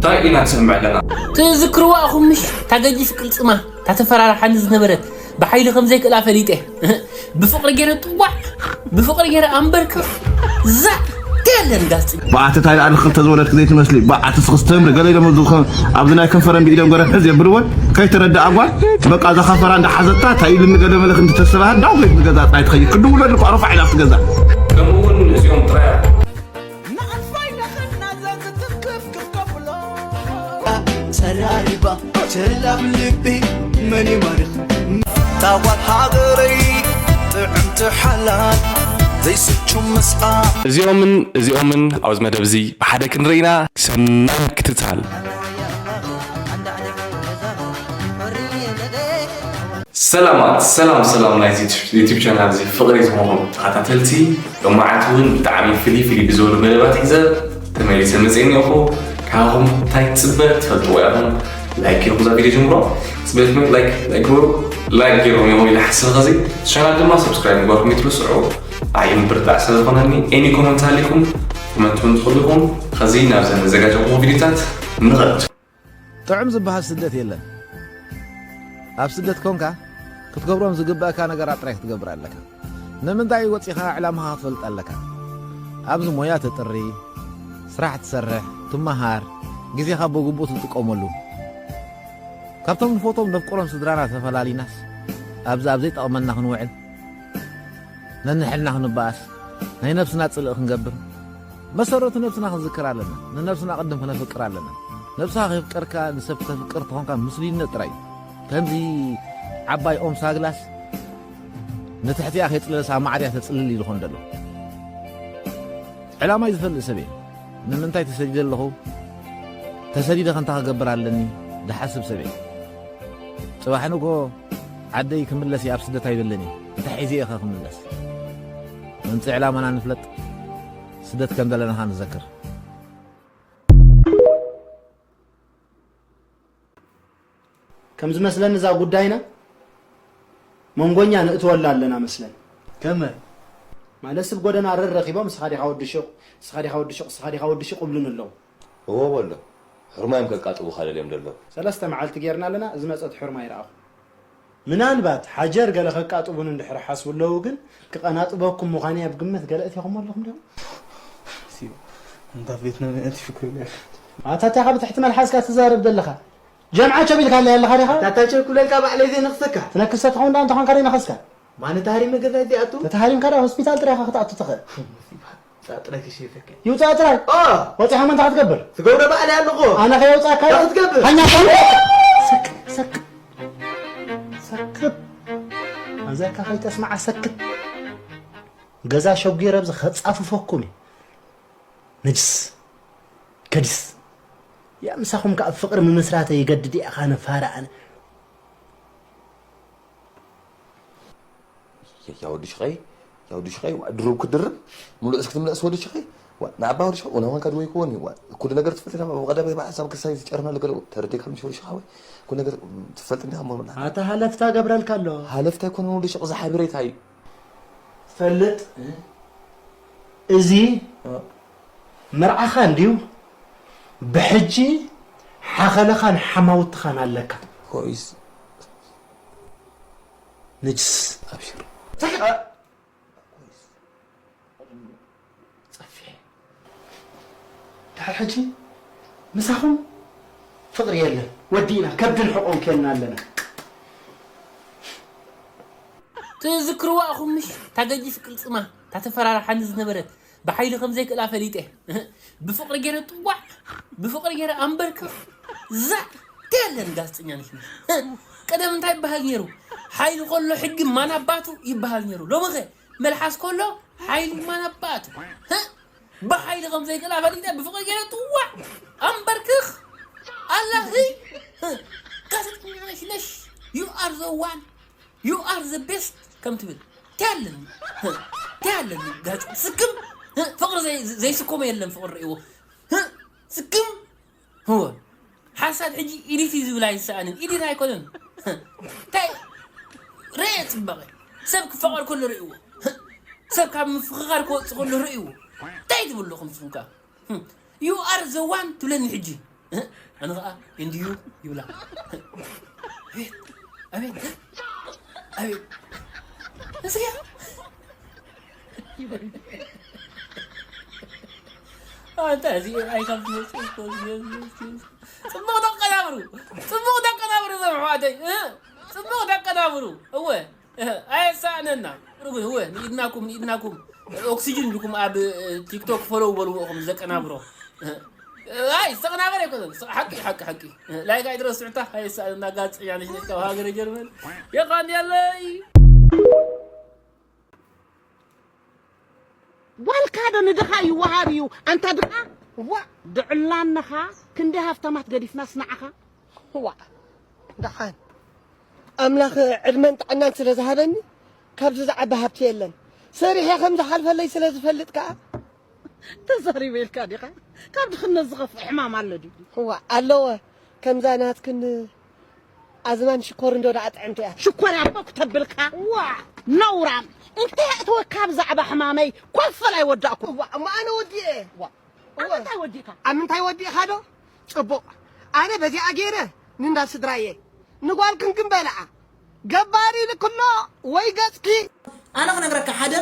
እንታይ ኢና ንሰምዕ ኣለና? ትዝክርዋ ኢኹም ምሽ? እታ ገጂፍ ቅልጽማ፣ እታ ተፈራርሓኒ ዝነበረት፣ ብሓይሊ ከም ዘይክእላ ፈሊጠ። ብፍቕሪ ገይረ ጥዋዕ፣ ብፍቕሪ ገይረ ኣንበርክኽ። ዛዕ፣ እንታይ ኣለኒ ጋዜጠኛ? በዓቲ እንታይ ደኣ ንክልተ ዝወለድክ ዘይትመስሊ። በዓቲ ስኽስተምሪ፣ ገለ ኢሎም ኣብዚ ኸ-፣ ኣብዚ ናይ ከንፈረን ብኢዶም ገረን ሕዝ የብልወን። ከይተረድኣ ጓል፣ በቃ እዛ ከንፈራ እንዳሓዘታ፣ እንታይ ኢሉኒ ገለ መለ ክንዲ ተሰባሃት፣ ዳው ቤት ንገዛ ጥራይ ትኸይድ። ክድውለሉ እኮ ኣረፋ ኢላ ኣብቲ ገዛ። ከምኡ እውን እዚኦም ጥራይ ንኣልፋይ ነኸና ዘዝትንክፍክፍ ከብሎ። ተራሪባ ትላብ ልቢ መን ይማርኽ? ታዋት ሃገረይ ጥዕምቲ ሓላል ዘይስቹ ምስኣ። እዚኦምን እዚኦምን ኣብዚ መደብ እዚ ብሓደ ክንርኢ ኢና። ሰናይ ምክትታል። ሰላማት፣ ሰላም፣ ሰላም ናይዚ ዩቱብ ቻናል እዚ ፍቕሪ ዝኾንኩም ተኸታተልቲ፣ ሎማዓንቲ እውን ብጣዕሚ ፍልይ ፍልይ ብዝበሉ መደባት ሒዘ ተመሊሰ መፅእ እኒኦኹ። ካብኹም እንታይ ትፅበ ትፈልጥዎ ኢኹም። ላይክ ጌርኩም እዛ ቪድዮ ጀምሮ። ፅበት ላይክ፣ ላይክ ግበሩ። ላይክ ጌርኩም እዮም ኢለ ሓስብ። ኸዚ ቻናል ድማ ሰብስክራይብ ምግባርኩም ይትርስዑ። ኣይ ምብርታዕ ስለ ዝኾነኒ፣ ኤኒ ኮመንት ሃሊኩም ኮመንት እውን ትኽእሉ ኢኹም። ኸዚ ናብ ዘዘጋጀኹም ቪድዮታት ንኸድ። ጥዑም ዝበሃል ስደት የለን። ኣብ ስደት ኮንካ ክትገብሮም ዝግበእካ ነገራት ጥራይ ክትገብር ኣለካ። ንምንታይ ወጺኻ ዕላማኻ ክትፈልጥ ኣለካ። ኣብዚ ሞያ ተጥሪ፣ ስራሕ ትሰርሕ፣ ትመሃር፣ ግዜኻ ብግቡእ ትጥቀመሉ። ካብቶም ንፈትዎም ነፍቅሮም ስድራና ተፈላሊናስ ኣብዚ ኣብ ዘይጠቕመና ክንውዕል፣ ነንሕልና ክንበኣስ፣ ናይ ነብስና ጽልኢ ክንገብር፣ መሰረቱ ነብስና ክንዝክር ኣለና። ንነብስና ቅድም ክነፍቅር ኣለና። ነብስኻ ከየፍቀርካ ንሰብ ክተፍቅር ተኾንካ ምስሉይነት ጥራይ እዩ። ከምዚ ዓባይ ኦም ሳግላስ ንትሕቲኣ ከይጽለለስ ኣብ ማዕድያ ተጽልል እዩ ዝኾን ዘሎ። ዕላማይ ዝፈልጥ ሰብ እየ። ንምንታይ ተሰዲደ ኣለኹ? ተሰዲደ ከ እንታይ ክገብር ኣለኒ? ዝሓስብ ሰብ እየ። ጽባሕ ንግሆ ዓደይ ክምለስ እየ፣ ኣብ ስደት ኣይብልን እየ። እንታይ ሒዘ እየ ከ ክምለስ? ምምጽእ ዕላማና ንፍለጥ፣ ስደት ከም ዘለና ኸኣ ንዘክር። ከም ዝመስለኒ እዛ ጉዳይና መንጎኛ ንእትወላ ኣለና መስለኒ። ከመይ? ማለት ሰብ ጎደና ረር ረኺቦም፣ "ንስኻ ዲኻ ወዲ ሹቕ፣ ንስኻ ዲኻ ወዲ ሹቕ፣ ንስኻ ዲኻ ወዲ ሹቕ" እብሉን ኣለዉ። እዎ በሎ። ሕርማዮም ከቃጥቡኻ ደልዮም ደለዉ። ሰለስተ መዓልቲ ጌርና ኣለና፣ ዝመጸት ሕርማ ኣይረኣኹ። ምናልባት ሓጀር ገለ ከቃጥቡን እንድሕር ሓስቡ ኣለዉ፣ ግን ክቐናጥበኩም ምዃነይ ኣብ ግምት ገለ እቲኹም ኣለኹም ዶ? ሲዮ፣ እንዳ ቤት ነው እቲ ፍቅሩ ነው። ኣታ እንታይ ካብ ትሕቲ መልሓስካ ትዛረብ ዘለኻ? ጀምዓ ቸብ ኢልካ ኣለኻ ዲኻ? ኣታ ቸብ ክብለልካ ባዕለይ ዘይነኽሰካ። ትነክሰ ትኸውን ዳ እንተኾንካ ዶ ይነኸስካ? ማን ተሃሪመ ገዛ እዚኣቱ? ተተሃሪምካ ዶ ሆስፒታል ጥራይ ኢኻ ክትኣቱ ትኽእል? ጣጥረ ክሽፈከ። ይውጻእ ጥራይ? ኦ! ወጺኻ መን ክትገብር? ትገብሮ ባዕለይ ኣለኹ። ኣነ ከየውጻእካ? እንታይ ክትገብር? ሃኛ ሰክ፣ ሰክ፣ ሰክት። ኣንዛካ ከይተስማዓ ሰክት። ገዛ ሸጒረ ኣብዚ ከጻፍፈኩም እዩ። ነጅስ። ከዲስ። ያ ምሳኹም ከኣ ፍቕሪ ምምስራተ ይገድድ እያ፣ ኣነ ፋራ ኣነ። ያ ወዲ ሽቐይ፣ ያ ወዲ ሽቐይ፣ ዋ፣ ድሩብ ክድርብ፣ ምሉእስ ክትምለእስ ወዲ ሽቐይ፣ ዋ፣ ንኣባ ወዲ ሽቐይ፣ ኡና ዋንካ ድወይ ክወን እዩ፣ ዋ፣ ኩሉ ነገር ትፈልጥ ኢኻ፣ ብቐዳማይ መዓልቲ ኣብ ክሳይ ዝጨርና ለገለ ተረዲእካ ምሽ ወዲ ሽቐይ፣ ኩሉ ነገር ትፈልጥ እንዲኻ፣ እሞ፣ ኣታ ሃለፍታ ገብረልካ ኣሎ። ሃለፍታ ኣይኮነን ወዲ ሽቕ፣ እዚ ሓበሬታ እዩ። ፈልጥ፣ እዚ እ። መርዓኻ እንድዩ፣ ብሕጂ ሓኸለኻን ሓማውትኻን ኣለካ። ኮይስ። ንጅስ። ኣብሽር። ጸፊሐ። ድሓር ሕጂ ምሳኹም ፍቕሪ የለን። ወዲእና፣ ከብድን ሕቖን ኬንና ኣለና። ትዝክርዋ ኢኹም ምሽ? እታ ገጂፍ ቅልጽማ፣ እታ ተፈራርሓኒ ዝነበረት፣ ብሓይሊ ከም ዘይክእላ ፈሊጠ። ብፍቕሪ ገይረ ጥዋዕ፣ ብፍቕሪ ገይረ ኣንበርክኽ። ዛዕ፣ እንታይ ኣለኒ ጋዜጠኛ ነሽ ምሽ? ቀደም እንታይ ይበሃል ነይሩ? ሓይሊ ከሎ ሕጊ ማን ኣባቱ ይበሃል ነይሩ። ሎሚ ኸ መልሓስ ከሎ ሓይሊ ማን ኣባቱ? ብሓይሊ ከም ዘይክእላ ፈሊጠ ብፍቕሪ ገይረ ጥዋዕ፣ ኣንበርክኽ። ኣላህይ፣ ጋዜጠኛ ነሽ ነሽ። You are the one. You are the best ከም ትብል። እንታይ ኣለኒ? እንታይ ኣለኒ? ጋዜጠ-፣ ስክም። ፍቕሪ ዘይ-፣ ዘይስከሞ የለን ፍቕሪ ርእይዎ። ስክም። ህወ። ሓሳድ ሕጂ ኢዲት እዩ ዝብል ኣይሰኣንን። ኢዲት ኣይኮነን። እንታይ? ርእ ጽባቐ። ሰብ ክፋቐር ከሎ ርእይዎ። ሰብ ካብ ምፍኽኻር ክወጽእ ከሎ ርእይዎ። እንታይ ትብሉ ኣለኹም ንስኹም ከ? You are the one ትብለኒ ሕጂ። ኣነ ኸዓ እንድዩ ይብላ። ኣቤት ኣቤት ኣቤት እስያ ኣንተ እዚ ኣይ ካብ ትመጽእ እኮ እዚ፣ እዚ፣ እዚ፣ እዚ። ጽቡቕ ደቀናብሩ ጽቡቕ ደቀናብሩ ዘምሕዋተይ ጽቡቕ ደቀናብሩ እወ ኣየሳእነና ርጉን እወ ንኢድናኩም ንኢድናኩም ኦክሲጅን ኢልኩም ኣብ ቲክቶክ ፎሎው በልዎ እኹም ዘቀናብሮ ኣይ ዝተቀናበረ ኣይኮነን ሓቂ ሓቂ ሓቂ ላይክ ኣይትረስዑታ ኣየሳእነና ጋዜጠኛ ነሽ ነሽ ካብ ሃገረ ጀርመን የቃንየለይ ጓልካ ዶ ንድኻ ይወሃብ እዩ ኣንታ ድኻ ዋ ድዕላንኻ ክንደይ ሃፍታማት ገዲፍናስ ንዓኻ ዋ ደሓን ኣምላኽ ዕድመን ጥዕናን ስለ ዝሃበኒ ካብዚ ዝዓቢ ሃብቲ የለን ሰሪሐ ከም ዝሓልፈለይ ስለ ዝፈልጥ ከኣ ተዛሪበ ኢልካ ዲኻ ካብ ድኽነት ዝኸፍእ ሕማም ኣሎ ድዩ ዋ ኣለወ ከምዛ ናትክን ኣዝማን ሽኮር እንዶ ደኣ ጥዕምቲ እያ። ሽኮር ኣቦ ክተብልካ ዋ ነውራም እንታይ ኣእተወካ ብዛዕባ ሕማመይ ኮፈል ኣይወዳእኩ እዋ እሞ ኣነ ወዲኤ ዋ እወ እንታይ ወዲእካ ኣብ ምንታይ ወዲእካ ዶ ጽቡቕ ኣነ በዚኣ ገይረ ንንዳ ስድራየ ንጓልክን ግን በልዓ ገባር ኢልክሎ ወይ ገጽኪ ኣነ ክነግረካ ሓደ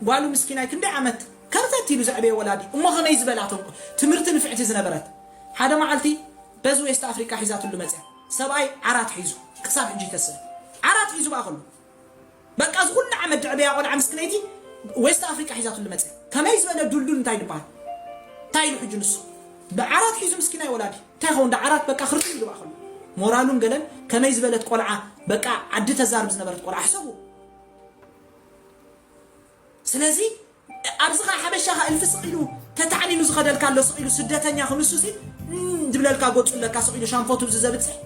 ጓሉ ምስኪናይ ክንደይ ዓመት ከርተት ኢሉ ዘዕበየ ወላዲ እሞ ከመይ ዝበላ ተንኮ ትምህርቲ ንፍዕቲ ዝነበረት ሓደ መዓልቲ በዚ ዌስት ኣፍሪቃ ሒዛትሉ መፅያ ሰብኣይ ዓራት ሒዙ ክሳብ ሕጂ ይተስእ ዓራት ሒዙ በኣ ከሎ በቃ እዚ ኩሉ ዓመት ድዕበያ ቆልዓ ምስክነይቲ ዌስት ኣፍሪቃ ሒዛትሉ መፅያ ከመይ ዝበለ ዱልዱል እንታይ ድበሃል እንታይ ኢሉ ሕጂ ንሱ ብዓራት ሒዙ ምስኪናይ ወላዲ እንታይ ኸውን ዓራት በቃ ክርትም ኢሉ በኣ ከሎ ሞራሉን ገለን ከመይ ዝበለት ቆልዓ በቃ ዓዲ ተዛርብ ዝነበረት ቆልዓ ሕሰቡ ስለዚ ኣብዚ ኸዓ ሓበሻ ኸዓ እልፊ ስቕ ኢሉ ተታዕኒኑ ዝኸደልካ ኣሎ ስቕ ኢሉ ስደተኛ ክንሱ ሲ ድብለልካ ጎፁ ኣለካ ስቕ ኢሉ ሻንፎ ትብዚ ዘብፅሕ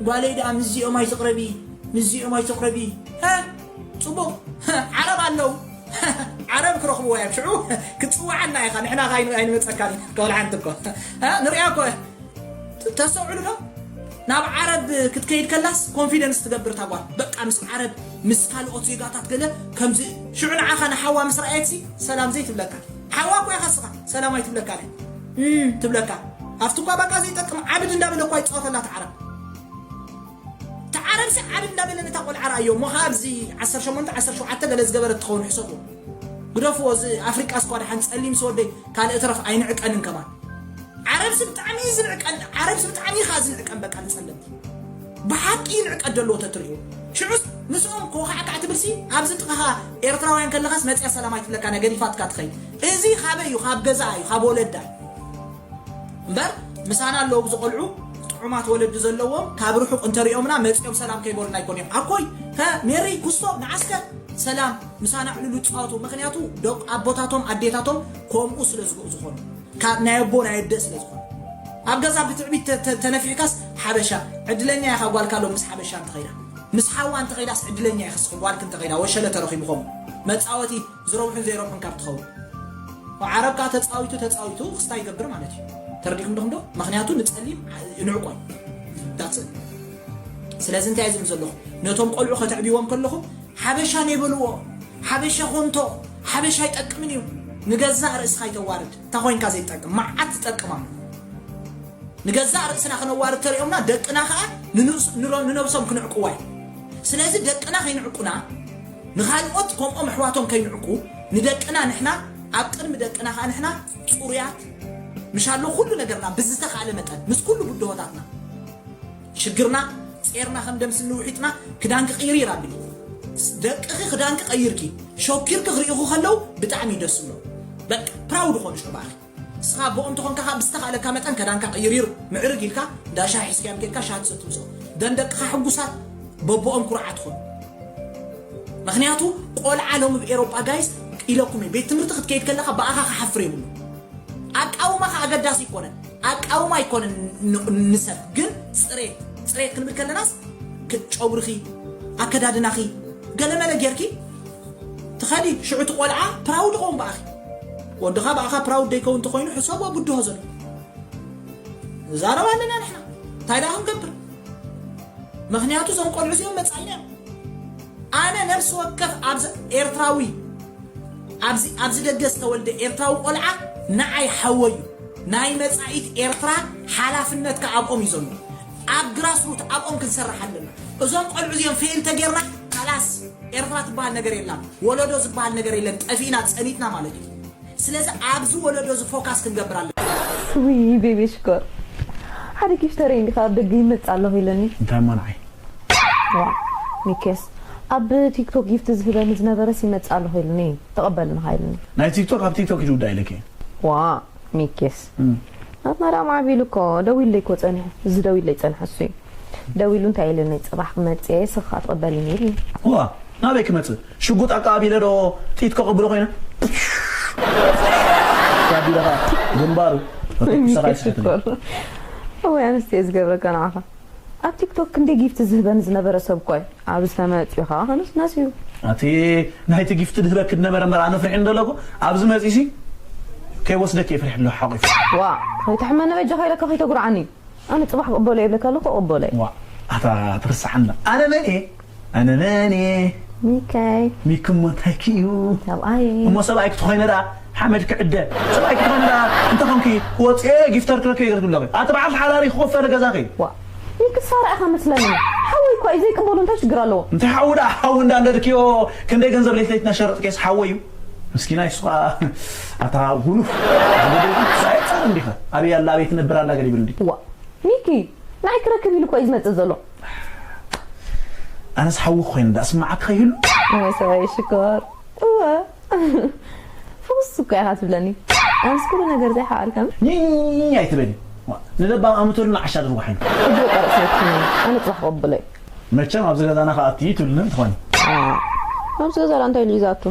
ጓለይ ደኣ ምስዚኦም ኣይትቕረቢ ምስዚኦም ኣይትቕረቢ ሀ ፅቡቕ ዓረብ ኣለዉ ዓረብ ክረኽብዎ እዮም ሽዑ ክትፅዋዓና ኢኻ ንሕና ኸዓ ኣይንመፀካን ኢና ከወልዓንቲ እኮ ንሪኣ እኮ ተስተውዕሉ ዶ ናብ ዓረብ ክትከይድ ከላስ ኮንፊደንስ ትገብር እታ ጓል በቃ ምስ ዓረብ ምስ ካልኦት ዜጋታት ገለ ከምዚ ሽዑ ንዓኻ ንሓዋ ምስ ረኣየትሲ ሰላም ዘይትብለካ ሓዋ እኮ ኢኻ ስኻ ሰላም ኣይትብለካ ትብለካ ኣብቲ እኳ በቃ ዘይጠቅም ዓብድ እንዳበለ እኳ ይፃወተላ እቲ ዓረብ እቲ ዓረብሲ ዓብድ እንዳበለ ነታ ቆልዓ ረኣዮ እሞ ካብ እዚ ዓሰርተ ሸሞንተ ዓሰርተ ሸውዓተ ገለ ዝገበረት ትኸውን ሕሰቡ ግደፍዎ እዚ ኣፍሪቃ ስኳ ደሓን ጸሊም ስወደይ ካልእ ትረፍ ኣይንዕቀንን ከማን ዓረብሲ ብጣዕሚ እዩ ዝንዕቀን ዓረብሲ ብጣዕሚ እዩ ከዓ ዝንዕቀን በቃ ንፀለምቲ ብሓቂ ይንዕቀን ደለዎ ተትሪእዎ ሽዑስ ምስኦም ኮኻዕካዕ ትብልሲ ኣብዚ ጥቓኻ ኤርትራውያን ከለኻስ መፅያ ሰላም ኣይትብለካ ነገዲፋትካ ትኸይድ እዚ ካበይ እዩ ካብ ገዛኣ እዩ ካብ ወለዳ እዩ እምበር ምሳና ኣለዉ ዝቆልዑ ጥዑማት ወለዲ ዘለዎም ካብ ርሑቕ እንተሪኦምና መፂኦም ሰላም ከይበሉና ኣይኮን እዮም ኣኮይ ሜሪ ኩስቶ ንዓስከ ሰላም ምሳና ዕልሉ ይፃወቱ ምክንያቱ ደቂ ኣቦታቶም ኣዴታቶም ከምኡ ስለ ዝግኡ ዝኾኑ ካብ ናይ ኣቦ ናይ ኣደ ስለ ዝኾኑ ኣብ ገዛ ብትዕቢት ተነፊሕካስ ሓበሻ ዕድለኛ ኢኻ ጓልካ ሎ ምስ ሓበሻ እንተኸይዳ ምስ ሓዋ እንተኸይዳስ ዕድለኛ ኢኻ ስኺ ጓልክ እንተኸይዳ ወሸለ ተረኺቡ ከምኡ መፃወቲ ዝረብሑን ዘይረብሑን ካብ ትኸውን ዓረብ ከዓ ተፃዊቱ ተፃዊቱ ክስታ ይገብር ማለት እዩ ተረዲኹም ዶኹም ዶ ምክንያቱ ንፀሊም ንዕቆይ ስለዚ እንታይ ዝብል ዘለኹ ነቶም ቆልዑ ከተዕብይዎም ከለኹም ሓበሻ ነይበልዎ ሓበሻ ኮንቶ ሓበሻ ኣይጠቅምን እዩ ንገዛእ ርእስኻ ይተዋርድ እንታ ኮይንካ ዘይትጠቅም መዓት ትጠቅም ኣሎ ንገዛእ ርእስና ክነዋርድ ተሪኦምና ደቅና ከዓ ንነብሶም ክንዕቅዋ እዩ ስለዚ ደቅና ከይንዕቁና ንኻልኦት ከምኦም ኣሕዋቶም ከይንዕቁ ንደቅና ንሕና ኣብ ቅድሚ ደቅና ከዓ ንሕና ፅሩያት ምሻሎ ኩሉ ነገርና ብዝተኻእለ መጠን ምስ ኩሉ ብድሆታትና ሽግርና ጼርና ከም ደምስኒ ውሒጥና ክዳንኪ ቅይሪ ይራብኒ ደቅኺ ክዳንኪ ቀይርኪ ሸኪርኪ ክርእኹ ከለዉ ብጣዕሚ እዩ ደስ ዝብሎ በቃ ፕራውድ ኾኑ ሽዑ በኣኺ ንስኻ ኣቦኦም ተኾንካ ኸዓ ብዝተኻእለካ መጠን ከዳንካ ቅይሪር ምዕርግ ኢልካ እንዳ ሻሂ ሒዝካዮም ከይድካ ሻሂ ትሰቲ ምስኦም ደን ደቅኻ ሕጉሳት በቦኦም ኩርዓት ኾኑ ምኽንያቱ ቆልዓ ሎሚ ብ ኤሮጳ ጋይስ ኢለኩም እየ ቤት ትምህርቲ ክትከይድ ከለኻ ብኣኻ ክሓፍር የብሉ ኣቃውማኻ ኣገዳሲ ኣይኮነን ኣቃውማ ኣይኮነን ንሰብ ግን ፅሬት ፅሬት ክንብል ከለናስ ጨጉርኺ ኣከዳድናኺ ገለመለ ጌርኪ ትኸዲ ሽዑ እቲ ቆልዓ ፕራውድ ኸውን ብኣኺ ወድኻ ብኣኻ ፕራውድ ደይከውን እንተኾይኑ ሕሰቦ ብድሆ ዘሎ ንዛረብ ኣለና ንሕና እንታይ ደኣ ክንገብር ምኽንያቱ እዞም ቆልዑ እዚኦም መጻኢና እዮም ኣነ ነፍሲ ወከፍ ኣብዚ ኤርትራዊ ኣብዚ ኣብዚ ደገ ዝተወልደ ኤርትራዊ ቆልዓ ንዓይ ሓወዩ ናይ መጻኢት ኤርትራ ሓላፍነት ከኣ ኣብኦም እዩ ዘሎ። ኣብ ግራስሩት ኣብኦም ክንሰርሕ ኣለና። እዞም ቆልዑ እዚኦም ፌል ተጌርና ካላስ ኤርትራ ትበሃል ነገር የላን። ወለዶ ዝበሃል ነገር የለን። ጠፊእና ጸኒትና ማለት እዩ። ስለዚ ኣብዚ ወለዶ እዚ ፎካስ ክንገብር ኣለና። ውይ ቤቢ ሽኮር፣ ሓደ ጊፍተረይ እንዲኻ ኣብ ደገ ይመጽእ ኣለኹ ኢለኒ። እንታይ እሞ ንዓይ? ዋ ሚኬስ፣ ኣብ ቲክቶክ ጊፍት ዝህበኒ ዝነበረስ ይመጽእ ኣለኹ ኢልኒ፣ ተቐበልንኻ ኢልኒ። ናይ ቲክቶክ ኣብ ቲክቶክ ይውዳእ ኢለኪ። ዋ ሚኬስ፣ ኣስመራ ማዕቢሉ እኮ ደዊለይ እኮ ጸኒሑ፣ እዚ ደዊለይ ጸንሐ እሱ እዩ። ደዊሉ እንታይ ኢልኒ፣ ጽባሕ ክመጽእ እየ፣ ስኻ ትቐበልኒ ኢልኒ። ዋ ናበይ ክመጽእ? ሽጉጥ ኣቃቢለ ዶ ጥይት ከቐብሎ ኮይነ? ያቢለኻ ግንባሩ ሚኬስ ሽኮር፣ ወይ ኣንስቲ እየ ዝገብረካ ንዓኻ። ኣብ ቲክቶክ ክንደይ ጊፍት ዝህበኒ ዝነበረ ሰብ እኮ እዩ። ኣብዚ ተመጺኡ ከዓ ከነስ ነሲቡ። ኣቲ ናይቲ ጊፍት ድህበኪ ዝነበረ እምበር ኣነ ፍሪሕ እንደለኩ ኣብዚ መጺሲ ከይወስደኪ እየ ፍሪሕ ኣለኩ ሓቂፍ። ዋ ከይትሕመኒ በጃኻ ኢለካ ከይተጉርዓኒ። ኣነ ጽባሕ ክቕበሎ እየ ብለካ ኣለኩ ክቕበሎ እየ። ዋ ኣታ ትርስዓና ኣነ መን እየ ኣነ መን እየ ሚካይ ሚኪ እሞ እንታይ ክዩ ሰብኣይ እሞ ሰብኣይ ክትኾይነ ደኣ ሓመድ ክዕደ ሰብኣይ ክትኾይነ ደኣ እንተ ኾንኪ ክወፅእ እየ ጊፍተር ክረክብ እየ ገርግለኺ ኣቲ በዓል ሓላሪ ክቆፈር ገዛኺ ዋ ሚኪ ሳራ ኢኻ መስለኒ ሓወይ እኳ እዩ ዘይቅበሉ እንታይ ሽግር ኣለዎ እንታይ ሓዊ ደኣ ሓዊ እንዳንደድክዮ ክንደይ ገንዘብ ለይት ለይት እናሸረጥክየስ ሓወይ እዩ ምስኪናይ እሱ ከዓ ኣታ ጉኑፍ ሳይፃር እንዲኸ ኣበይ ኣላ ኣበይ ትነብር ኣላ ገለ ይብል እንዲ ዋ ሚኪ ንዓይ ክረክብ ኢሉ እኮ እዩ ዝመፅእ ዘሎ ኣነስ ሓዊ ኮይነ ዳ ስማዓት ከይህሉ ወይ ሰብኣይ ሽኮር እወ ፍኹስ እኮ ኢኻ ትብለኒ ኣነስ ኩሉ ነገር ዘይሓዋልካ ኝኝኝ ኣይትበሊ ንለባም ኣምተሉ ንዓሻ ድርጉሓሉ እግሪ ቀረፅ ሰትኒ ኣነ ፅባሕ ቀብለይ መቸም ኣብዚ ገዛና ከኣቲ ትብልኒ እንትኾኒ ኣብዚ ገዛ ዳ እንታይ ኢሉ ይዛቱ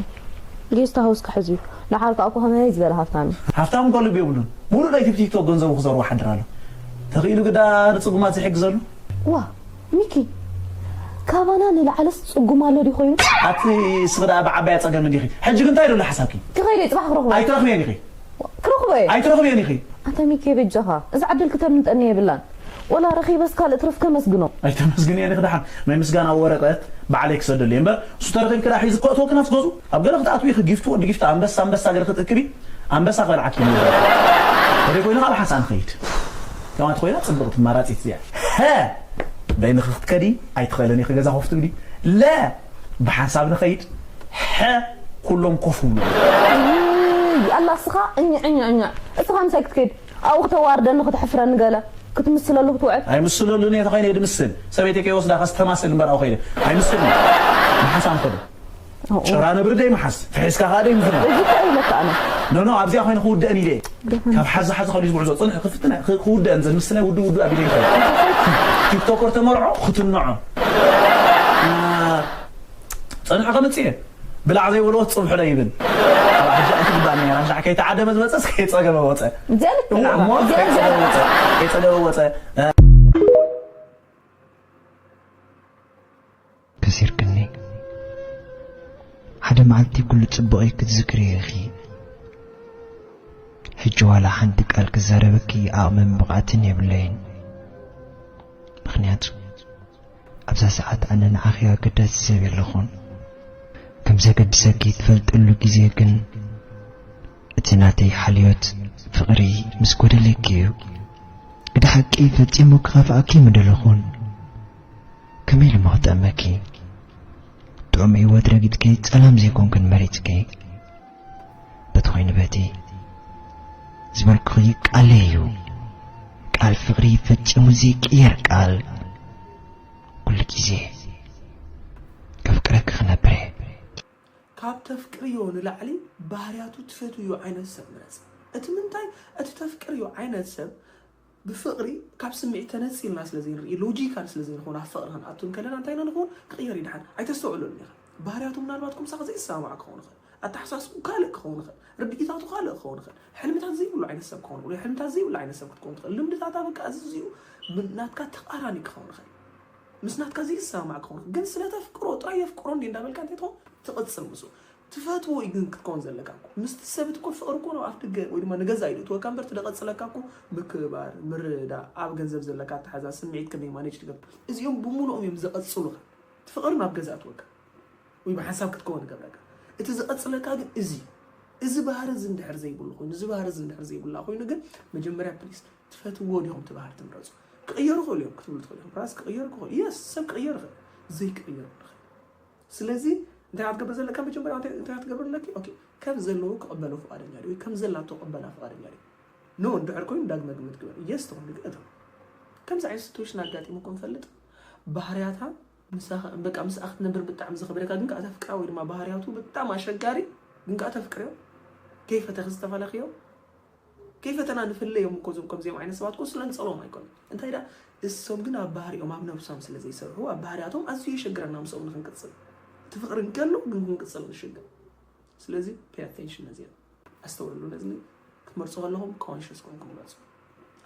ጌስት ሃውስ ክሕዝ እዩ ደሓር ከዓ እኮ ከመይ ዝበለ ሃፍታም እዩ ሃፍታም እኮ ልቢ የብሉን ሙሉእ ለይቲ ብቲክቶክ ገንዘቡ ክዘርዎ ሓድር ኣሎ ተኽኢሉ ግዳ ንፅጉማት ዝሕግዘሉ ዋ ሚኪ ካባና ንላዕለስ ፅጉም ኣሎ ድዩ ኮይኑ ኣቲ እስኺ ደኣ ብዓባያ ፀገም እንዲኺ ሕጂ ግን እንታይ ደሎ ሓሳብኪ ክኸይደ ፅባሕ ክረኽቦ ኣይትረኽብየን ኢኺ ክረኽቦ እየ ኣይትረኽብየን ኢኺ ኣታ ሚኪ በጃኻ እዛ ዕድል ክተምልጠኒ የብላን ወላ ረኺበስ ካልእ ትረፍ ከመስግኖ ኣይተመስግንየን ኢኺ ደሓን ናይ ምስጋና ወረቐት ባዕለይ ክሰደሉ እየ እምበር እሱ ተረኺብኪ ደኣ ሒዙ ክእትወኪ ናብቲ ገዝኡ ኣብ ገለ ክትኣትዊ ኢኺ ጊፍቲ ወዲ ጊፍቲ ኣንበሳ ኣንበሳ ገለ ክትእክቢ ኣንበሳ ክበልዓኪ እዩ ተደይ ኮይኑ ካብ ሓንሳእ ንኸይድ ከማት ኮይና ፅብቕቲ ማራፂት እዚኣ ሀ በይንኺ ክትከዲ ኣይትኽእልን ኢኺ ገዛ ኮፍ ትብሊ ለ ብሓንሳብ ንኸይድ ሐ ኩሎም ኮፍ ብሉ ኣላ እስኻ እኛ እኛ እኛ እስኻ ምሳይ ክትከይድ ኣብኡ ክተዋርደኒ ክትሕፍረኒ ገለ ክትምስለሉ ክትውዕል ኣይምስለሉን እየ ተኾይነ ድምስል ሰበይተይ ከይወስዳ ከስተማስል እምበር ኣብኡ ከይደ ኣይምስልን ብሓንሳብ ንኸዶ ጭራ ነብሪ ደይ መሓዝ ፍሒስካ ከዓ ደይ ምፍና እዚ እኮ ኢለካ ኣነ ኖኖ ኣብዚኣ ኮይነ ክውደእን ኢለ ካብ ሓዚ ሓዚ ከሉ ዝጉዕዞ ፅንሕ ክፍትና ክውደእን ዘምስናይ ውዱ ውዱ ኣቢለ ይኸ ቲክቶከር ተመርዖ ክትንዖ ፅንሑ ከምፅእ እየ ብላዕ ዘይበልዎ ትፅብሑ ዶ ይብል ኣብ ሕጂ ኣይትግባእኒ እያ ራሻዕ ከይተዓደመ ዝመፀስ ከይፀገበ ወፀ እዚኣ ልክ እሞ እዚኣ እዚኣ ከይፀገበ ወፀ ከይፀገበ ወፀ ከሲርክኒ ሓደ መዓልቲ ኩሉ ጽቡቕ ክትዝክሪ ኢኺ ሕጂ ዋላ ሓንቲ ቃል ክዛረበኪ ዓቕምን ብቕዓትን የብለይን ምኽንያቱ ኣብዛ ሰዓት ኣነ ንዓኺ ኣገዳሲ ሰብ የለኹን ከም ዘገድሰኪ ትፈልጥሉ ግዜ ግን እቲ ናተይ ሓልዮት ፍቕሪ ምስ ጎደለኪ እዩ እቲ ሓቂ ፈጺሙ ክኸፍኣኪ ምደለኹን ከመይ ኢሉ እሞ ክጥዕመኪ ጥዑም ህይወት ረጊጽኪ ጸላም ዘይኮንክን መሪጽኪ በቲ ኾይኑ በቲ ዝበልኩኺ ቃለይ እዩ ቃል ፍቕሪ ፈጺሙ ዘይቅየር ቃል ኩሉ ግዜ ከፍቅረኪ ክነብር እየ ካብ ተፍቅርዮ ንላዕሊ ባህርያቱ ትፈትውዮ ዓይነት ሰብ ምረፂ። እቲ ምንታይ እቲ ተፍቅርዮ ዓይነት ሰብ ብፍቕሪ ካብ ስምዒት ተነፂልና ስለ ዘይንርኢ ሎጂካል ስለ ዘይንኸውን ኣብ ፍቕሪ ክንኣቱ እንከለና እንታይ ኢና ንኸውን ክቕየር ይድሓን ኣይተስተውዕለሉን ኢኻ። ባህርያቱ ምናልባት ኩምሳኻ ዘይሰማማዕ ክኸውን ይኽእል። ኣተሓሳስብኡ ካልእ ክኸውን ይኽእል። ርድኢታቱ ካልእ ክኸውን ይኽእል። ሕልምታት ዘይብሉ ዓይነት ሰብ ክኸውን ይኽእል ወይ ሕልምታት ዘይብሉ ዓይነት ሰብ ክትከውን ትኽእል። ልምድታታ በቃ እዚ እዚኡ ናትካ ተቓራኒ ክኸውን ይኽእል። ምስ ናትካ ዘይሰማማዕ ክኸውን ግን ስለ ተፍቅሮ ጥራይ የፍቅሮ እንዴ እንዳበልካ እንታይ ትኸውን ትቕጽል ምስኡ ትፈትዎ እዩ ግን ክትከውን ዘለካ እኮ ምስቲ ሰብ እኮ ፍቕሪ እኮ ኣብ ኣፍደገ ወይ ድማ ንገዛ እዩ እትወካ እምበር ትደቐጽለካ እኮ ምክብባር ምርዳእ ኣብ ገንዘብ ዘለካ ኣተሓዛ ስምዒት ከመይ ማኔጅ ትገብር እዚኦም ብሙሉኦም እዮም ዘቐጽሉኻ እቲ ፍቕሪ ናብ ገዛ እትወካ ወይ ብሓንሳብ ክትከውን ይገብረካ እቲ ዝቐጽለካ ግን እዚ እዚ ባህሪ እዚ እንድሕር ዘይብሉ ኮይኑ፣ እዚ ባህሪ እዚ እንድሕር ዘይብላ ኮይኑ ግን መጀመርያ ፕሊስ ትፈትዎ ዲኹም እቲ ባህሪ ትምረፁ። ክቕየሩ ክእሉ እዮም ክትብሉ ትኽእሉ እዮም። ራስ ክቕየሩ ክኽእሉ፣ የስ፣ ሰብ ክቕየር ይኽእል። ዘይክቕየሩ ይኽእል። ስለዚ እንታይ ክትገብር ዘለካ? መጀመርያ እንታይ እንታይ ክትገብር ኣለኪ? ኦኬ፣ ከም ዘለዎ ክቕበሎ ፍቓደኛ ድዩ? ወይ ከም ዘላቶ ክቕበላ ፍቓደኛ ድዩ? ኖ እንድሕር ኮይኑ ዳግመ ግምት ግበር። የስ ተኾይኑ ግን እቶም ከምዚ ዓይነት ሲትዌሽን ኣጋጢሙኩም ይፈልጥ? ባህርያታ ምሳኻ በቃ ምስኣ ክትነብር ብጣዕሚ ዘኽብረካ ግን ከዓ ተፍቅራ ወይ ድማ ባህርያቱ ብጣዕሚ ኣሸጋሪ ግን ከዓ ተፍቅርዮ? ከይፈተኺ ዝተፈለኽዮ? ከይፈተና ንፍለዮም እኮ እዞም ከምዚኦም ዓይነት ሰባት እኮ ስለ ንጸልኦም ኣይኮነን። እንታይ ደኣ እሶም ግን ኣብ ባህሪኦም ኣብ ነብሶም ስለ ዘይሰርሑ ኣብ ባህርያቶም ኣዝዩ የሸግረና ምስኦም ንክንቅጽል። እቲ ፍቕሪ እንከሎ ግን ክንቅጽል ንሽግር። ስለዚ pay attention ነዚኦም። ኣስተውዕሉ ነዚ ክትመርጹ ከለኹም conscious ኮንኩም ምረጹ።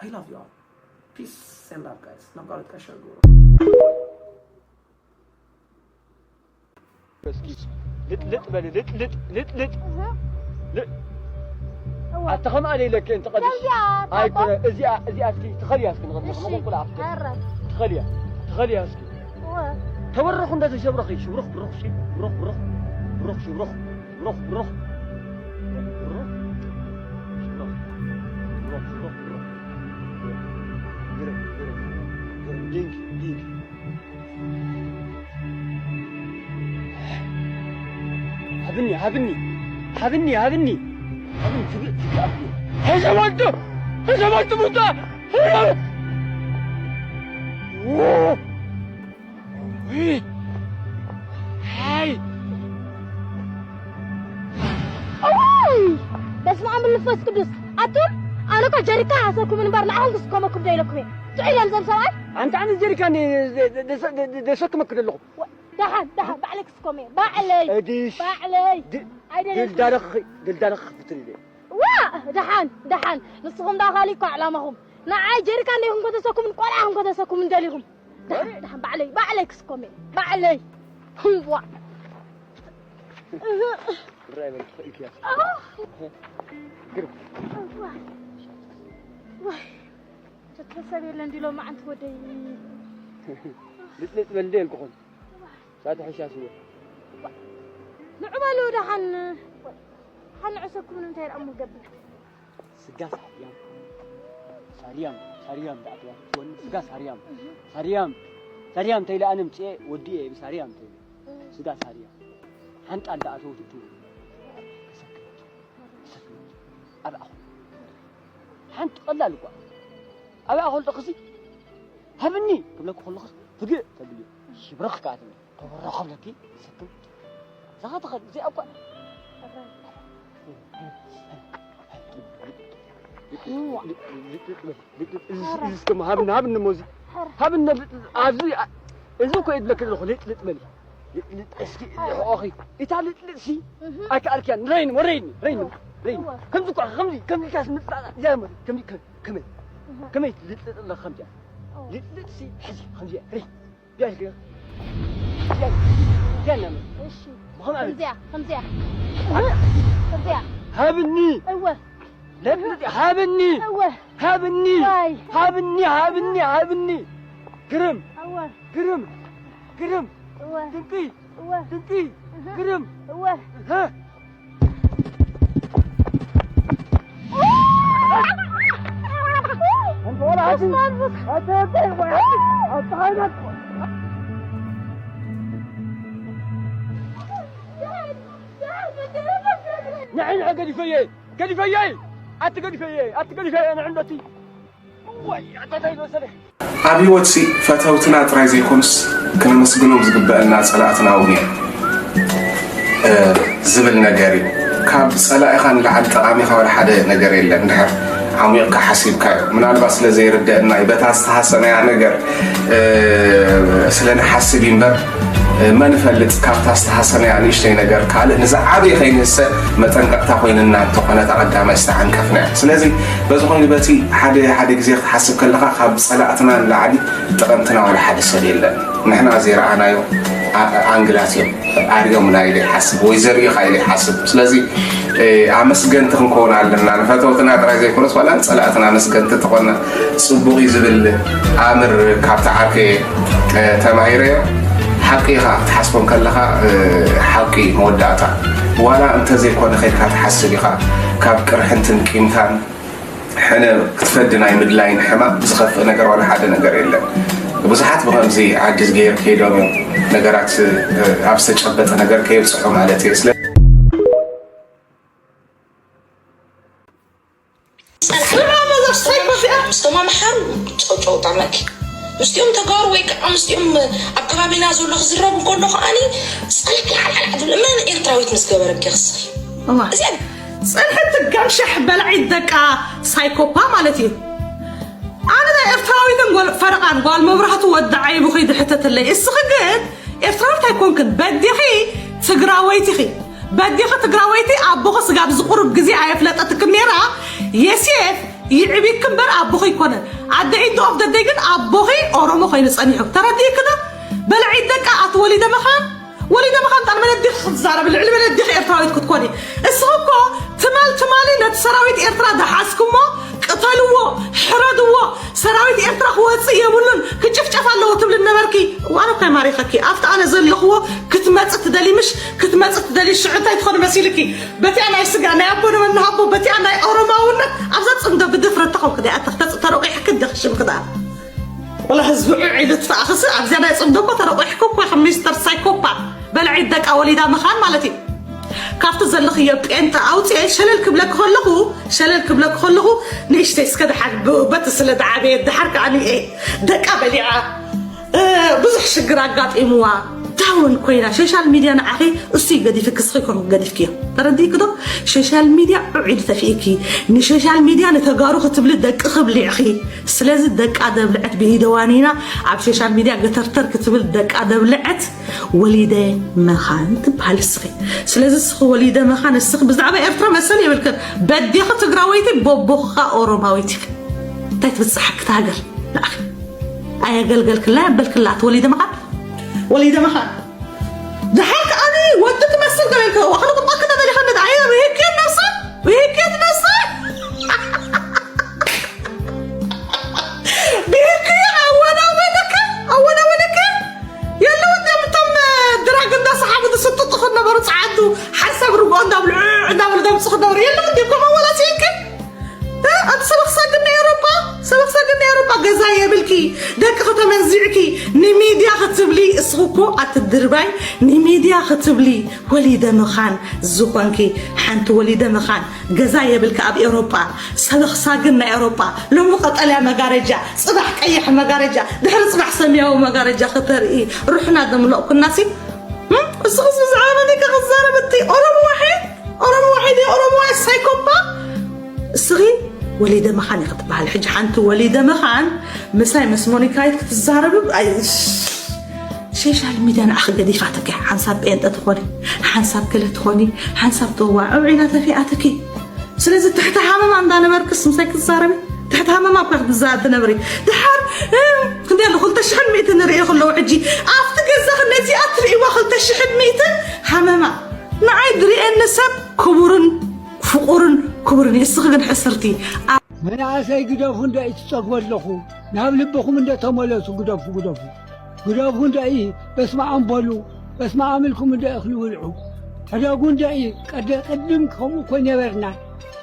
I love you all. Peace and love guys. ናብ ካልኦት ቀሻ ግብሩ። እስኪ ልጥልጥ በል ልጥልጥ ልጥልጥ ል- ኣታ ከምኣ ደይለክ እንተ ቀድሽ ከምዚኣ ኣይኮነ ታውቆ? እዚኣ እዚኣ እስኪ ትኸልያ እስኪ ንቐድመ እሺ ከመን ቁልዓ ፍቅር ኣረ ትኸልያ ትኸልያ እስኪ እወ ተበረኹ እንተ ተሸብረኺ ሽብሩኽ ብሩኽ ሺ ብሩኽ ብሩኽ ብሩኽ ሽብሩኽ ብሩኽ ብሩኽ ብሩኽ ሽብሩኽ ብሩኽ ሽብሩኽ ብሩኽ ግርም ግርም ግርም ዲንክ ዲንክ ሃብኒ ሃብኒ ሃብኒ ሃብኒ ሃብኒ ትግእ ትግእ ኣፍኒ ሕሰበቱ ሕሰበቱ ሙታ ሃይ እዋይ! በስመ ኣብ መንፈስ ቅዱስ ኣቱም ኣነ እኮ ጀሪካ ኣሰኩም እንበር ንዓኹም ክስከመኩም ዶ ኢለኩም እየ ጥዑይ እዮም ዘም ሰብኣይ ኣንተ ኣነ ጀሪካን ደሰክመክ ዘለኹ ደሓን ደሓን ባዕለይ ክስከም እየ ባዕለይ እዲሽ ባዕለይ ኣይደለኩም ድልዳለኺ ድልዳለኺ ክፍትር ኢለ ዋ ደሓን ደሓን ንስኹም ዳ ካሊእ እኮ ዕላማኹም ንዓይ ጀሪካን ዲኹም ከተሰኩምን ቆልዓ ኹም ከተሰኩምን ደሊኹም ደሓን ደሓን ባዕለይ ባዕለይ ክስከም እየ ባዕለይ ዋ ራይ በል ትኽእል እያ ኣህ! ግርም ዋይ! ዋይ! ተተሰብ የለ እንዲ ሎማዓንቲ ወደይ ልጥልጥ በል እንደ የልኩኹም ሳት ሕሻ ስወ ንዑ በሉ ደሓን ሓን ንዕሰኩም ንምንታይ ደኣ እሞ ገብር ስጋ ሳርያም ሳርያም ሳርያም ዳኣትዋ ትወኒ ስጋ ሳርያም ሳርያም ሳርያም ተይለ ኣነ ምፅኤ ወዲኤ ብሳርያም ተይለ ስጋ ሳርያም ሓንጣ እንዳኣተወት እቱ ተሰክመት ተሰክመት ኣብ ኣኹ ሓንቲ ቀላል እኳ ኣብ ኣኹ ልጠኽሲ ሃብኒ ክብለኩ ከለኹስ ትግእ ተብልዮ ሽብረኽ ከኣ ትብል ተወረኸ ብለኪ ሰክም እዛ ኸ ትኸድ እዚኣ እኳ እዚ እስከ ሃብኒ ሃብኒ ሞዚ ሃብኒ ኣብዚ እዚ እኮ የድለክ ዘለኹ ልጥልጥ በል ልጥልጥ እስኪ ኦኺ እታ ልጥልጥ ሲ ኣይከኣልክያ ረይኒ ወረይኒ ረይኒ ረይኒ ከምዚ እኳ ከምዚ ከምዚ ካስ ምጥላጥ እዚኣ ማለት ከምዚ ከመይ ከመይ ትልጥልጥ ኣለኻ ከምዚኣ ልጥልጥ ሲ ሕዚ ከምዚኣ ረይ ቢያሽ ቢያሽ ቢያሽ እሺ ከምዚኣ ከምዚኣ ከምዚኣ ሃብኒ እወ ለጥልጥ ሃብኒ እወ ሃብኒ ዋይ ሃብኒ ሃብኒ ሃብኒ ግርም እወ ግርም ግርም እወ ድንቂ እወ ድንቂ ግርም እወ ሀ ንዕንዐ ገዲፈየ ገዲፈየ ኣቲ ገዲፈየ ኣቲ ገዲፈየ ንዕንዶቲ ወይ ኣታታይ መሰለ ኣብ ህይወትሲ ፈተውትና ጥራይ ዘይኮኑስ ክነመስግኖም ዝግበአና ጸላእትና እውን እዮም ዝብል ነገር እዩ። ካብ ጸላኢኻ ንላዕሊ ጠቓሚኻ ወላ ሓደ ነገር የለን። እንድሕር ዓሚቕካ ሓሲብካዮ፣ ምናልባት ስለ ዘይርደአና እዩ፣ በታ ዝተሃሰናያ ነገር ስለ ንሓስብ እዩ እምበር መን ይፈልጥ፣ ካብታ ዝተሃሰናያ ንእሽተይ ነገር ካልእ ንዝዓበየ ከይንህሰ መጠንቀቕታ ኮይንና እንተኾነ እታ ቀዳማይ ዝተዓንቀፍናያ። ስለዚ በዚ ኮይኑ በቲ ሓደ ሓደ ግዜ ክትሓስብ ከለኻ ካብ ጸላእትና ንላዕሊ ጠቐምትና ዋላ ሓደ ሰብ የለን። ንሕና ዘይረኣናዮ ኣንግላት እዮም ኣርእዮምና ኢለ ይሓስብ ወይ ዘርእዩኻ ኢለ ይሓስብ። ስለዚ ኣመስገንቲ ክንከውን ኣለና። ንፈተውትና ጥራይ ዘይኮነስ ዋላ ንጸላእትና ኣመስገንቲ እንተኾንና ጽቡቕ እዩ ዝብል ኣምር ካብቲ ዓርከየ ተማሂረዮ። ሓቂ ኢኻ ክትሓስቦ ከለኻ ሓቂ መወዳእታ ዋላ እንተዘይኮነ ከድካ ትሓስብ ኢኻ። ካብ ቅርሕንትን ቂምታን ሕነ ክትፈዲ ናይ ምድላይን ሕማም ዝኸፍእ ነገር ዋላ ሓደ ነገር የለን። ብዙሓት ብኸምዚ ዓጅዝ ገይር ከይዶም እዮም ነገራት ኣብ ዝተጨበጠ ነገር ከየብፅሑ ማለት እየ። ስለ ምስቶም ኣምሓሩ ጨውጨው ጠመኪ ምስቲኦም ተጋሩ ወይ ከዓ ምስቲኦም ኣብ ከባቢና ዘሎ ክዝረቡ ከሎ ከዓኒ ፀለኪ ሓልሓልሓ ትብል መን ኤርትራዊት ምስ ገበረኪ ክስኺ እዚኣ ፀንሐት ትጋምሸሕ በላዒት ደቃ ሳይኮፓ ማለት እዩ። ኣነ ናይ ኤርትራዊትን ጓል ፈረቓን ጓል መብራህቱ ወዲ ዓይቡ ከይዲ ሕተትለይ። እስኺ ግን ኤርትራዊት ኣይኮንክን፣ በዲኺ ትግራወይቲ ኢኺ። በዲኺ ትግራወይቲ ኣቦኺ ስጋብ ዝቑርብ ግዜ ኣየፍለጠትክን ነይራ። የሴፍ ይዕቢክ እምበር ኣቦኺ ኣይኮነን። ኣደ ኢንድ ኦፍ ደደይ ግን ኣቦኺ ኦሮሞ ኮይኑ ጸኒሑ። ተረዲእክዶ? በላዒት ደቃ ኣቲ ወሊደ መኻን ወሊደ መኻን ጣል መለዲኺ ክትዛረቢ ልዕሊ መለዲኺ ኤርትራዊት ክትኮኒ። እስኺ እኮ ትማል ትማሊ ነቲ ሰራዊት ኤርትራ ደሓዝኩሞ ቅተልዎ ሕረድዎ ሰራዊት ኤርትራ ክወፅእ የብሉን ክጭፍጨፍ ኣለዎ ትብሊ ነበርኪ። እዋኑ ከይማሪኸኪ ኣብቲ ኣነ ዘለኽዎ ክትመፅእ ትደሊ ምሽ ክትመፅእ ትደሊ ሽዑ እንታይ ትኾኒ መሲልኪ? በቲኣ ናይ ስጋ ናይ ኣቦ ንመናሃቦ በቲኣ ናይ ኦሮማውነት ኣብዛ ፅምዶ ብድፍረት ተኾንክ ዲኣ ተኽተፅእ ተረቂሕኪ ደኽሽምክ ደኣ ወላ ህዝቢ ዑዕ ኢሉ ትፈኣኽሲ ኣብዚኣ ናይ ፅምዶ እኮ ተረቂሕኩ እኮ ኢኺ ሚስተር ሳይኮፓ በላዒት ደቃ ወሊዳ ምኻን ማለት እዩ። ካብቲ ዘለኽዮ ጴንጠ ኣውፅኤ ሸለል ክብለኪ ከለኹ ሸለል ክብለኪ ከለኹ ንእሽተይ እስከ ደሓር በቲ ስለ ደዓበየ ደሓር ከዓ ንኤ ደቃ በሊዓ ብዙሕ ሽግር ኣጋጢምዋ ዳውን ኮይና ሶሻል ሚድያ ንዓኺ እሱ እዩ ገዲፍኪ እስኺ ኮንክ ገዲፍክዮ ተረዲእኪ ዶ ሶሻል ሚድያ ዑዒድ ተፊእኪ ንሶሻል ሚድያ ንተጋሩ ክትብሊ ደቂ ክብሊዕኺ ስለዚ ደቃ ደብልዐት ብኢደዋኒና ኣብ ሶሻል ሚድያ ገተርተር ክትብል ደቃ ደብልዐት ወሊደ መኻን ትበሃል እስኺ ስለዚ እስኺ ወሊደ መኻን እስኺ ብዛዕባ ኤርትራ መሰል የብልክን በዲኺ ትግራወይቲ ቦቦኻ ኦሮማዊት ኢኺ እንታይ ትብፅሓኪ ትሃገር ንኣኺ ኣየገልገልክላ የበልክላ ኣቲ ወሊደ መኻን ወሊደ መኻን ደሓር ከዓኒ ወዲ ትመስል ገለ ከዋኽሪ ቁጣ ክተበሊኸኒ ደዓየ ብሄኬት ነብሳ ብሄኬት ነብሳ ብሄኬ ኣወናወነከ ኣወናወነከ የለውን ዲም እቶም ድራግ እንዳሰሓቡ ዝስጥጥኹ ነበሩ ፀዓዱ ሓንሳብ ርግኦ እንዳብልዑ እንዳበሉ ደምፅኹ ነበሩ የለውን ዲም ከምኡ ወላ ሲኢኪ ኣቲ ሰበኽ ሳግን ናይ ኤውሮጳ ሰበኽ ሳግን ናይ ኤውሮጳ ገዛ የብልኪ ደቂ ከተመንዚዕኪ ንሚድያ ክትብሊ እስኺ እኮ ኣቲ ድርባይ ንሚድያ ክትብሊ ወሊደ ምኻን ዝኾንኪ ሓንቲ ወሊደ ምኻን ገዛ የብልኪ ኣብ ኤውሮጳ ሰበኽ ሳግን ናይ ኤውሮጳ ሎሚ ቀጠልያ መጋረጃ ጽባሕ ቀይሕ መጋረጃ ድሕሪ ጽባሕ ሰማያዊ መጋረጃ ከተርኢ ሩሕና ደምለቕኩናሲ እስኺስ ብዛዕባ መን ኢካ ክዛረብ እቲ ኦሮሞ ዋሒድ ኦሮሞ ዋሒድ ኦሮሞ ዋሒድ ሳይኮፓ እስኺ ወሊደ መኻን ኢኺ ትበሃል ሕጂ ሓንቲ ወሊደ መኻን ምሳይ ምስ ሞኒካይት ክትዛረብ ሶሻል ሚድያ ንዓኺ ገዲፋትኪ ሓንሳብ ጴንጠ ትኾኒ ሓንሳብ ገለ ትኾኒ ሓንሳብ ተዋዕዕ ኢላ ተፊኣትኪ ስለዚ ትሕቲ ሃመማ እንዳነበርክስ ምሳይ ክትዛረቢ ትሕቲ ሃመማ እኳ ክትዛረብ ትነብሪ ድሓር ክንደይ ኣሎ ክልተ ሽሕን ሚእትን ንርኢ ከለዉ ሕጂ ኣብቲ ገዛኺ ነዚኣ ትርእይዋ ክልተ ሽሕን ሚእትን ሃመማ ንዓይ ድርእየኒ ሰብ ክቡርን ፍቑርን ክቡርን እዩ እስኺ ግን ሕስርቲ መናእሰይ ግደፉ እንዶ ይትፀግቡ ኣለኹ ናብ ልብኹም እንዶ ተመለሱ ግደፉ ግደፉ ግደፉ እንዶ እዩ በስመኣም በሉ በስመኣም ኢልኩም እንዶ እኽሊ ብልዑ ሕደጉ እንዶ እዩ ቀደ ቅድም ከምኡ እኮ ነበርና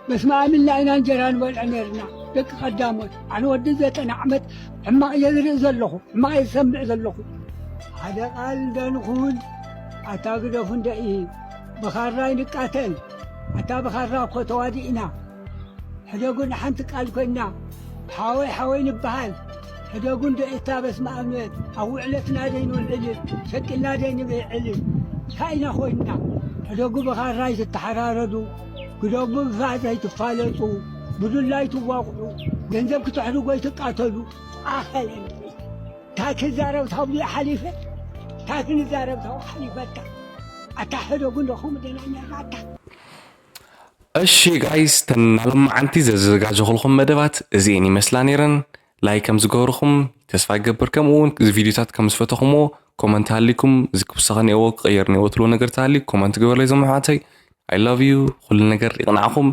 በስመኣም ኢልና ኢና እንጀራ ንበልዕ ነርና ደቂ ቀዳሞት ኣነ ወዲ ዘጠና ዓመት ሕማቕ እየ ዝርኢ ዘለኹ ሕማቕ እየ ዝሰምዕ ዘለኹ ሓደ ቃል እንዶ ንኹን ኣታ ግደፉ እንዶ እዩ ብኻራ ይንቃተል ኣታ ብኻራ እኮ ተዋዲእና ሕደጉ ንሓንቲ ቃል ኮይና ሓወይ ሓወይ ንበሃል ሕደጉ እንዶ እታ በስመ ኣብ ንበል ኣብ ውዕለትና ደይ ንውዕል ሸቂልና ደይ ንብዕል እንታይ ኢና ኮይንና ሕደጉ ብኻራ ኣይትተሓራረዱ ግደጉ ብፋዕ ዘይትፋለጡ ብዱላ ኣይትዋቕዑ ገንዘብ ክትሕድጉ ኣይትቃተሉ ኣኸለ እንታይ ክዛረብ ታብሉ ሓሊፈ እንታይ ክንዛረብ ታብሉ ሓሊፈታ ኣታ ሕደጉ እንዶ ከምኡ ደና ነርና ኣታ እሺ ጋይስ ተናለማዓንቲ ዘዘጋጀኹልኩም መደባት እዚኤን ይመስላ ነይረን ላይክ ከም ዝገብርኹም ተስፋ ይገብር ከምኡ እውን እዚ ቪዲዮታት ከም ዝፈተኹምዎ ኮመንት ሃሊኩም እዚ ክውሰኸ ነዎ ክቐየር ነዎ ትልዎ ነገር ተሃሊ ኮመንት ግበርለይ ዞም ኣሕዋተይ I love you ኩሉ ነገር ይቕናዕኹም